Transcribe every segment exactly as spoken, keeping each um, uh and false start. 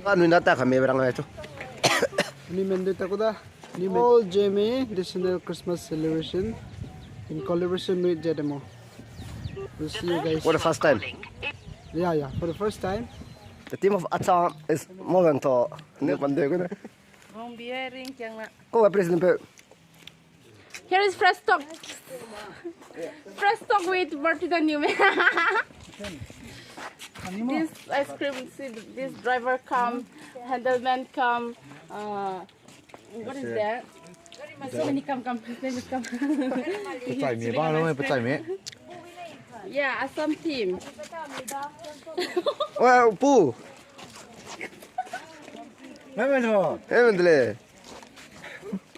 Anui na ta kame berang ai chu. Anui mende ta ku da. Anui men- All J M A National Christmas Celebration in collaboration with Z M O. We'll see you guys. For the first time. Yeah, yeah, for the first time. The team of Assam is Mogan to. Ne pande ku da. Wrong bearing kiang na. Ko president pe. Here is fresh talk. Fresh talk with Martina Newman. This ice cream, see, this driver come, handleman come, uh, what is that? So many come, come, his name is come. Pechai mi, ba lo, pechai mi. Yeah, Assam team. Well, pu. Hey, Mandalay.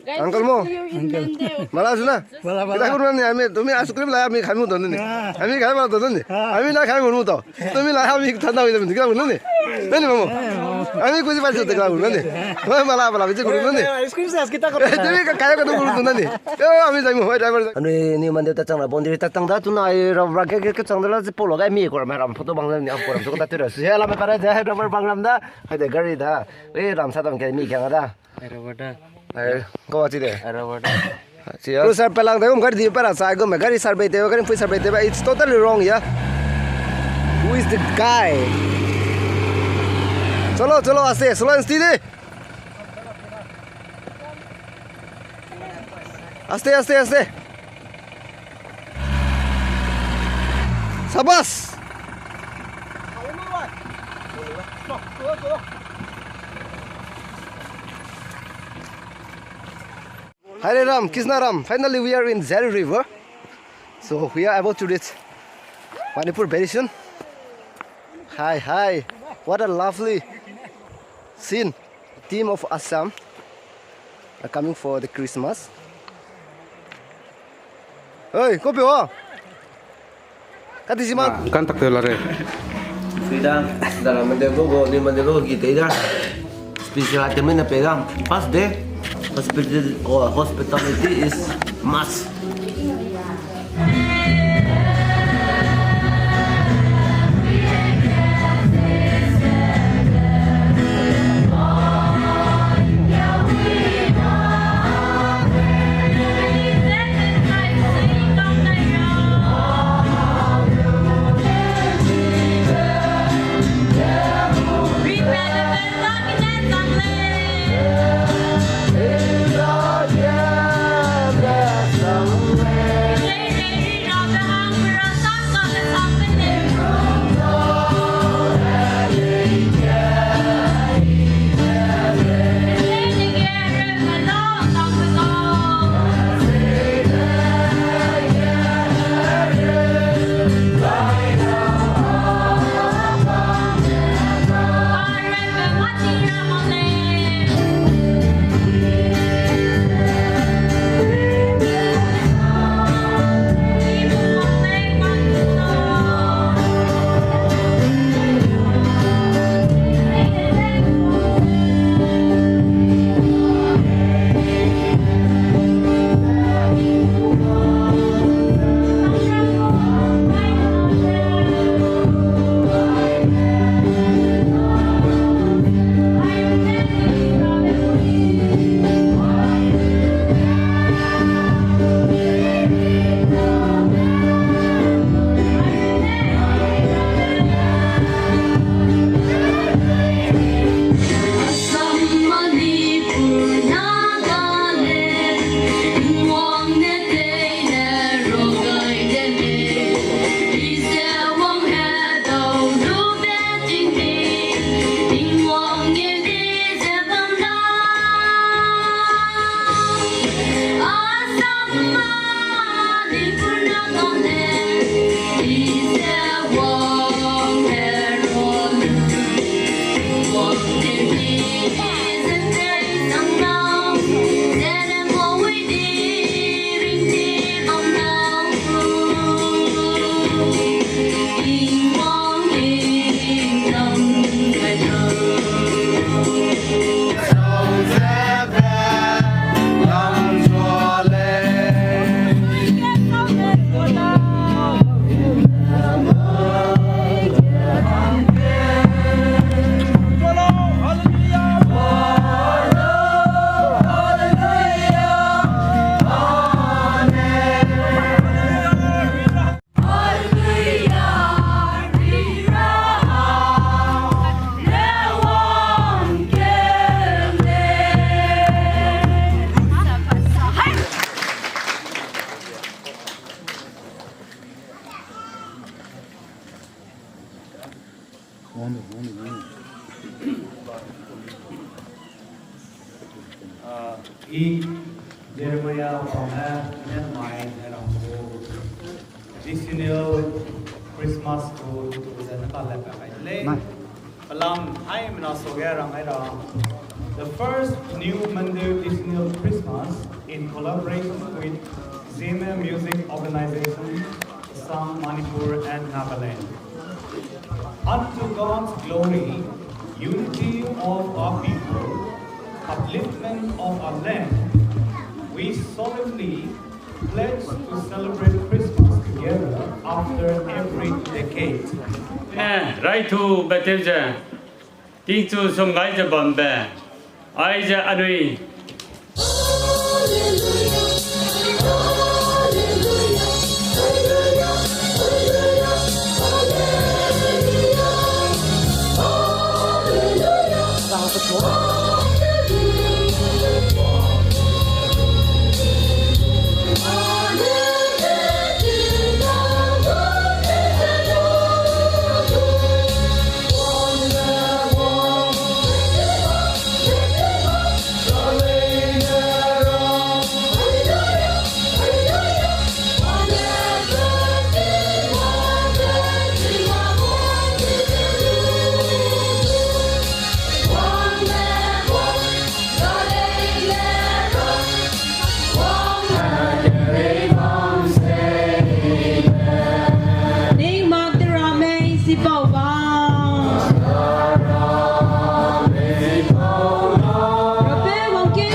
Guys, Uncle Mo. See you in Mende. Mala suna. Mala, mala. Kita kurang ni, ami, tumi ice cream la, ami kami to ni. Ah. Ami kami to ni. Ah. Ami na kami to. Tumi la, ami tanda ni, kita ni. Nani, mamu? Eh, mamu. Ami kusi pasi te kami ni. Mala, mala, bici kurang ni. Eh, ice cream sa kita ko. Tumi ka kaya ka to kurang ni. Yo, ami sai mo, driver. Anui ni Mende ta chang la, boundary ta chang da, tu na, ra, ra, ke, ke, ke chang da la, si polo ga mi ko ram, ram photo bang ni, am ko ram, so ka ta tu ra. Si la, me para da, driver bang ram da. Hai de gari da. Eh, ram sa tam ke mi kiang da. Ai, Robert da. Ai, ko wa chi de. Ai, Robert da. Chi ya. Cruiser pelang de gum gari di para sa gum gari survey de gari pui survey de ba. It's totally wrong, yeah. Who is the guy? Chalo, chalo, aste, slow and steady. Aste, aste, aste. Sabas! Hare Ram, Krishna Ram. Finally, we are in Zari River. So, we are about to reach Manipur very soon. Hi, hi. What a lovely scene. Team of Assam are coming for the Christmas. Oi, ko pe wa? Kati si ma? Ah, kan tak te la re. Sida, dara mende go go, ni mende go gi te da. Special item na pe da. First day, hospital-, oh, hospitality is must. Uh, I Jeremiah Pame Nenmai Heram gu Decennial Christmas gu tu ze ne ka le pa kai de lei. Pelam hai mena so ge rang hai ra. The first New Mandeu Decennial Christmas in collaboration with Zeme Music Organization, Assam, Manipur, and Nagaland. Unto God's glory, unity of our people, upliftment of our land, we solemnly pledge to celebrate Christmas together after every decade. Eh, rai tu betel je. Tingchu sum gai ze bambe, aize anui. Ning mak de ramme sipau ba. Rape wangke.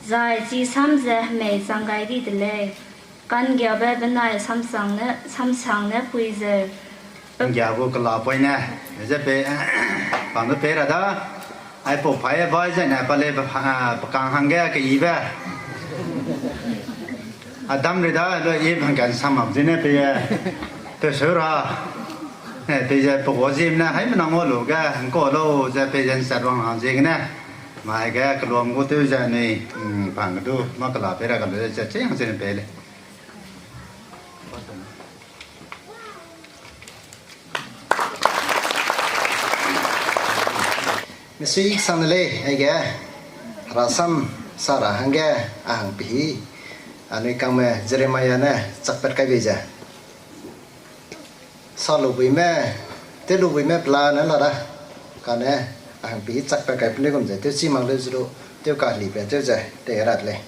Zai chi sam ze hemei chang gai di de lei. Kanggiabe benai samsang ne, samsang ne pui zeu. Kanggia gu kela poine, ze pe, pang ge pe ra da. Ai pau pai bai zene pa le pe, ah, pe kang hangge keyibe. Adam re da, lo i hangge sam mak zene pe, pe seu ra. Eh, pe ze pe gu zim ne, hai menang o lo ge, hangko lo, ze pe ze nsat wang hang ziegene. Mai ge, keluam gu tew ze ne, mm, pang ge du, ma kela pe ra ka lo ze, che hang zene pe le. Misui sang de lei, aige, herasam sa ra hangge, a hang pihi, anui kangme Jeremiah ne chakpat kai bei ze. Sa lubuime, tew lubuime pela ne la da, kane, a hang pihi chakpat kai penui gum ze, tew chi mak leu zu lu, tew ka libe, tew ze, te rat lei.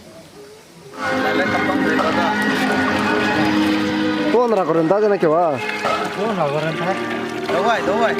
Tuan ra kurun ta zene kewa. Tuan ra kurun ta. Dawai, dawai.